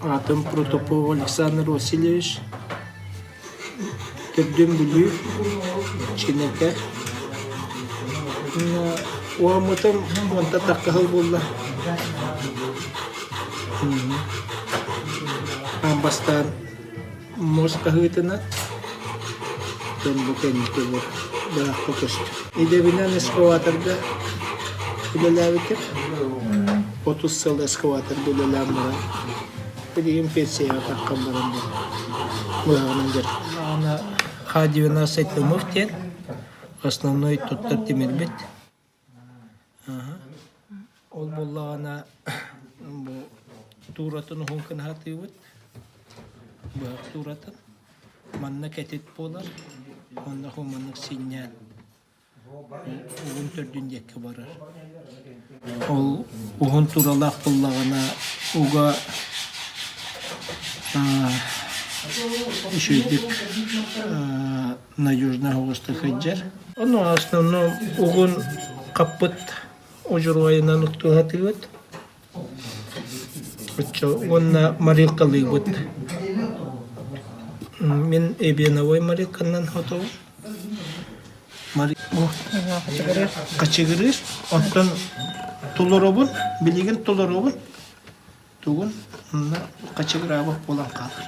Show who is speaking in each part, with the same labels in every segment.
Speaker 1: Аатым Протопов Александр Васильевич, Төрдүм Бүлүү, Чинэкэ. Уоммутум уонта тахха сыл буолла. Аан бастаан муус хаһыытынан, дьон бу кэнники бу быраахха көстө. Идэбинэн эскаваторга үлэлээбитим. 30 сыл эскаваторга үлэлээн баран, билигин пенсияҕа таххан баран бу быһаҕынан дьарыктанна. Х-12 Тымов диэн основной туттар тимирбит. Ол буоллаҕына бу тууратын уһун кынаһатыыбыт, быһах тууратын. Манна кэтит буолар, онно маннык синньээн угун төрдүн диэки барар. Ол уһун тууралаах буоллаҕына уга үчүгэйдик надежно оҕуста сылдьар. Ону основном угун хаппыт удьуруойунан уктуһатыыбыт. Оччо уонна морилкалыыбыт. Мин эбеновой морилканан хотобун. Хачыгырыыр. Онтон толоробун, билигин толоробун. Тугун онно хачыгыраабыт буолан хаалар.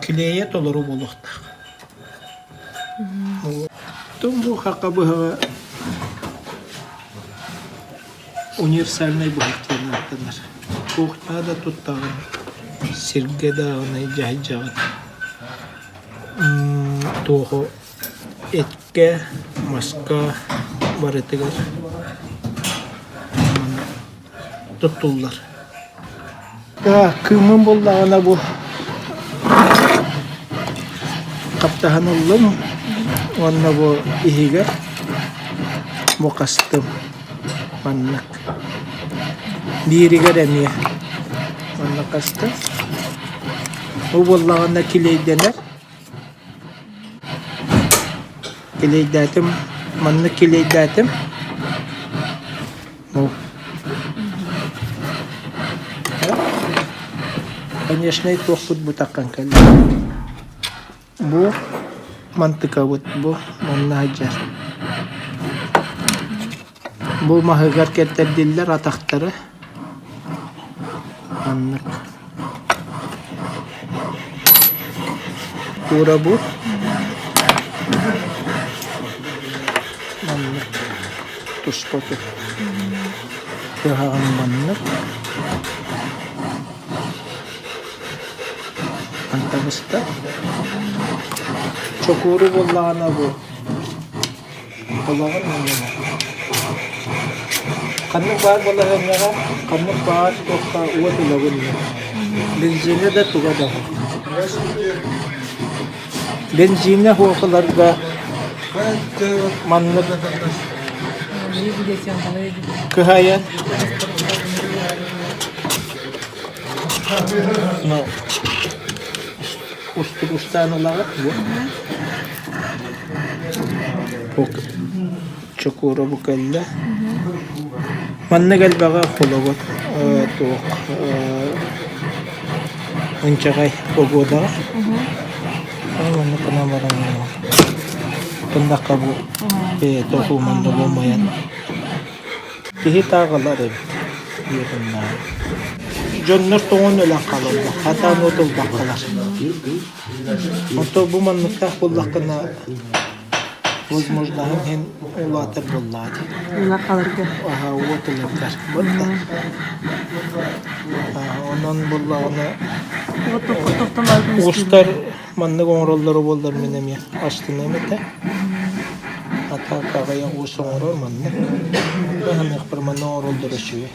Speaker 1: Килиэйэ толору буолуохтаах. Тум бу хака быһаҕа универсальнай быһах диэн ааттанар. Кухняҕа да туттаҕын, сиргэ даҕаны дьаһайдьаҕын. Туоҕу Эккэ, маска барытыгар туттуллар. Кыымым буоллаҕына бу хаптаһан ыллым уонна бу иһигэр бу хастым маннык. Бииригэр эмиэ манна хастым. Бу буоллаҕына килиэйдэнэр. Килиэйдээтим, маннык килиэйдээтим. Конечно, туохпут бутаххан кэллэ. Бу мантыкабыт бу манна сылдьар. Бу маһыгар кэрдэрдиллэр атахтары. Маннык. Куура бу. Маннык туспа тут. Кыһаҕын маннык. Антабыста. Чокууру буоллаҕына бу Олоҕун иннинэ Ханнык баар балаһыанньаҕа, ханнык баар туохха уот ылабын диэн. Бензинэ да туга да суох. Бензинэ суох ыларга маннык кыһайан устугустаан ылаҕыт бу. Чокуура бу кэллэ. Маннык элбэҕи холобур туох ынчаҕай погодаҕа маннык гынан баран гыннахха бу бэйэтэ уһууман да буолмайан Киһи тааҕылар эбит диэтиннэҕэ. Дьоннор тоҥон өлөн хаалаллар, хатаан уот ылбаккалар. Онто бу манныктаах буоллаххына, возможноһын иһин улаатар буоллаҕа дии.
Speaker 2: Улахаларга.
Speaker 1: Аһа, уот ыларгар. Буолла. Онон буоллаҕына уустар Маннык оҥороллоро буоллар мин эмиэ астыныам этэ. Атаак аҕыйах уус оҥорор маннык. Баһыныахпар манна оҥороллоро үчүгэй.